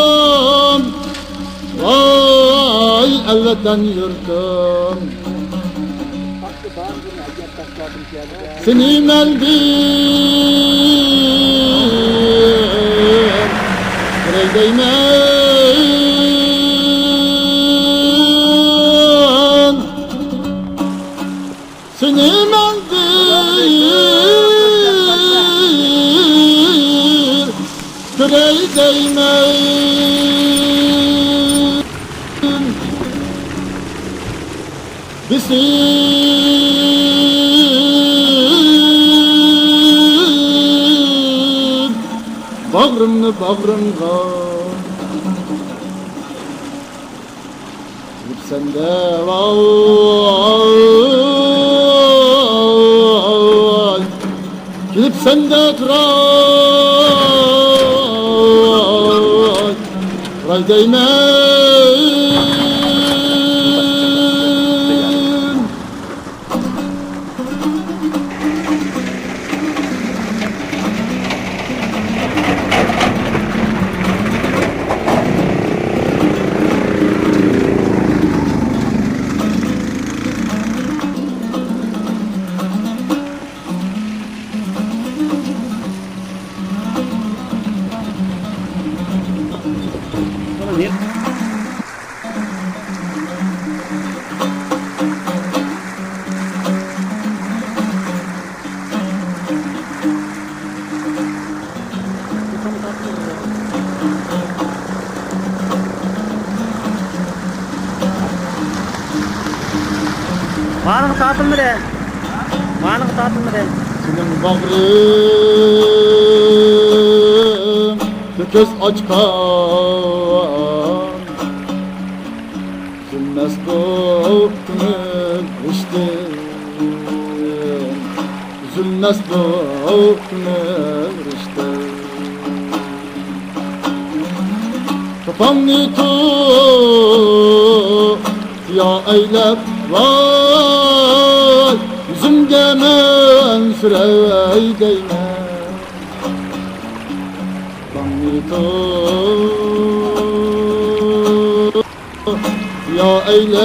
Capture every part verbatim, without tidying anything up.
ئەسسالام، ۋاي ئەلۋەتەن يۇرتۇم. سېنى مەندىن بىرەي دەيمەن. سېنى مەندىن بىرەي دەيمەن. بېسىپ باغرىمنى باغرىڭغا كېلىپسەن دە ۋاي، كېلىپسەن دە تۇراي، تۇراي دەيمەن. مانىڭ تارتىلمىدى. مانىڭ تارتىلمىدى. سېنىڭ باغرىڭدا كۆز ئاچقان، ئۈزۈلمەس بۇ كۆڭۈل رىشتىم، ئۈزۈلمەس بۇ كۆڭۈل رىشتىم. توپاڭنى تۇيا ئەيلەپ، ۋاي، يۈزۈمگە مەن سۈرەي دەيمەن. توپاڭنى تۇيا ئەيلەپ،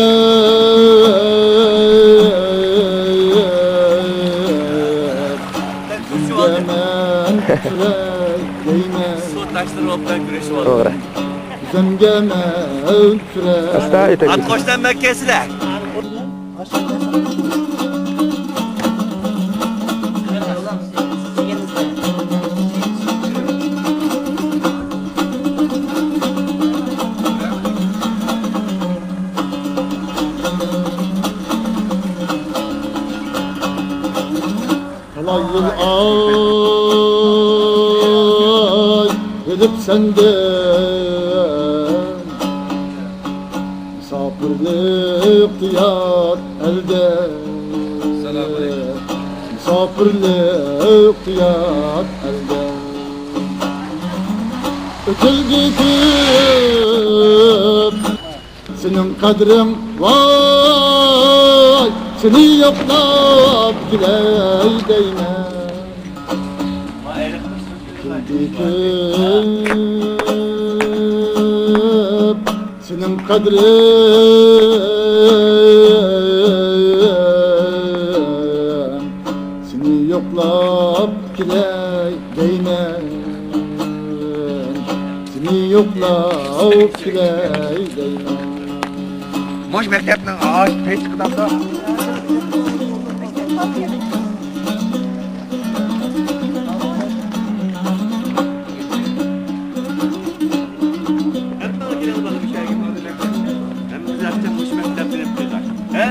يۈزۈمگە مەن سۈرەي دەيمەن. سۇ تاشلىرى بىلەن كۈرىشىۋاتىدۇ. توغرا. يۈزۈمگە مەن سۈرەي. ئاستا ئېيتايلى. ئاتقوشلار مەككەسىدە. تالاي يىل ئاي ئېلىپ سەندىن مۇساپىرلىق يات ئەلدە. سالام ئەلەيكۇم. مۇساپىرلىق يات ئەلدە. ئۆتۈلدى كۆپ سېنىڭ قەدرىڭ، ۋاي، سېنى يوقلاپ كېلەي دەيمەن. كۆپ سېنىڭ قەدرىڭ، سېنى يوقلاپ كېلەي دەيمەن، سېنى يوقلاپ كېلەي دەيمەن. مۇشۇ مەكتەپنىڭ ئاشۇ پېيىتى قىدامدا. ھەممىڭلار كېلىڭلار مۇشۇ يەرگە. ھەممىمىز ھەرچەن مۇشۇ مەكتەپتىن ئۆتكەن. ھە؟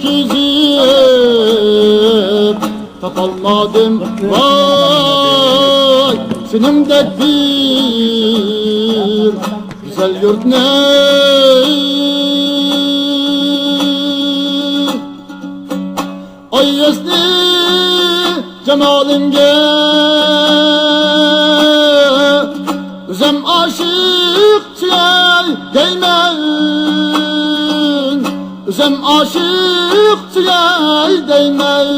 كېزىپ تاپالمادىم، ۋاي، سېنىڭدەك بىر گۈزەل يۇرتنى. ئاي ھۆسنى جامالىڭگە ئۆزۈم ئاشىق سۆيەي دەيمەن، ئۆزۈم ئاشىق سۆيەي دەيمەن.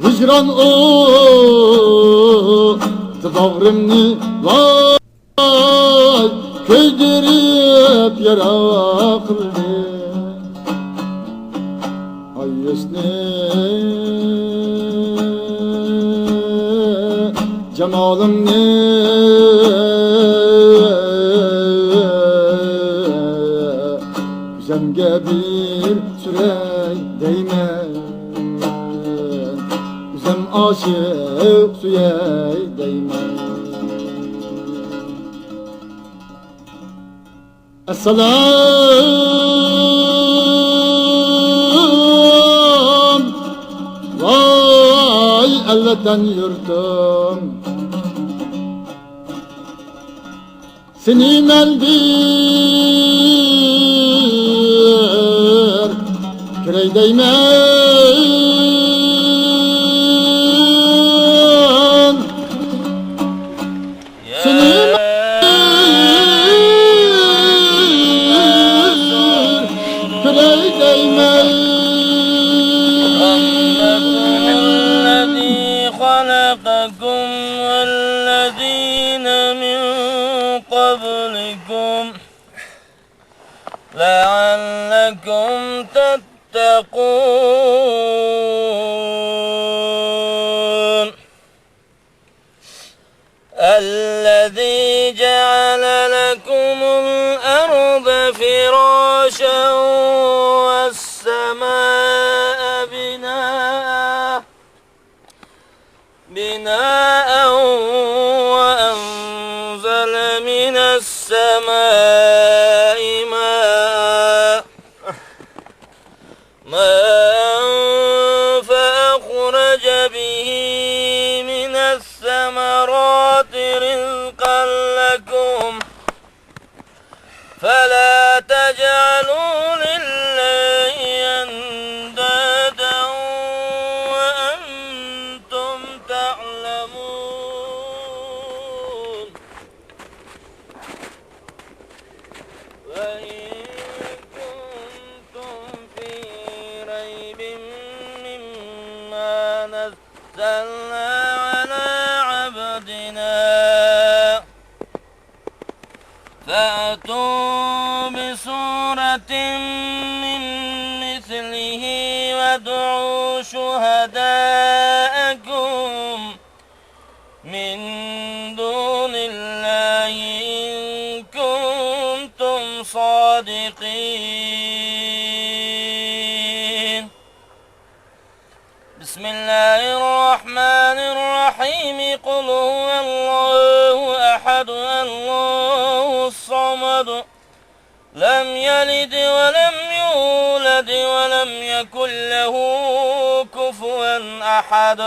ھىجران ئوتى باغرىمنى ۋاي كۆيدۈرۈپ يارا قىلدى. ئاي ھۆسنى جامالىڭنى كۆزۈمگە بىر سۈرەي دەيمەن، ئۆزۈم ئاشىق سۆيەي دەيمەن. ئەسسالام، ۋاي ئەلۋەتەن يۇرتۇم، سېنى مەن بىر كۆرەي دەيمەن. سېنى مەن بىر كۆرەي دەيمەن. ربكم الذي خلقكم والذين من قبلكم لعلكم تتقون. الذي جعل لكم الأرض فراشا والسماء بناء بناء وأنزل من السماء ماء، ماء فأخرج به من الثمرات رزقا لكم فلا تجعلوا لله أندادا وأنتم تعلمون. وإن كنتم في ريب مما نزلنا على عبدنا فأتوا بسورة من مثله وادعوا شهداءكم من دون الله إن كنتم صادقين. بسم الله الرحمن الرحيم. قل هو الله أحد، الله الصمد، لم يلد ولم يولد ولم يكن له كفوا أحد.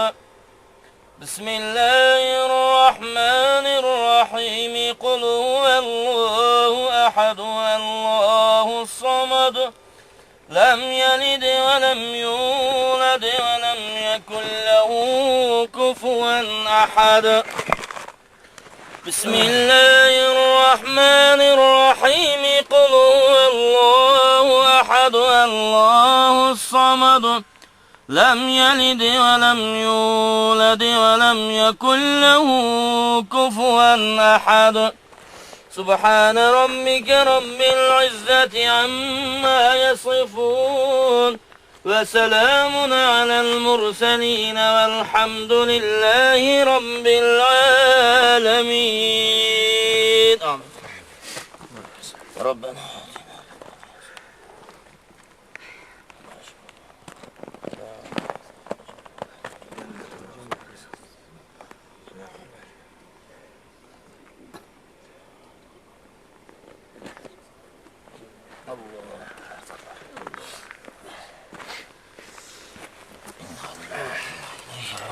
بسم الله الرحمن الرحيم. قل هو الله أحد، الله الصمد، لم يلد ولم يولد ولم يكن له كفوا أحد. بسم الله الرحمن الرحيم. قل هو الله أحد، الله الصمد، لم يلد ولم يولد ولم يكن له كفوا أحد. سبحان ربك رب العزة عما يصفون. وسلام على المرسلين والحمد لله رب العالمين. آمين. ربنا الله.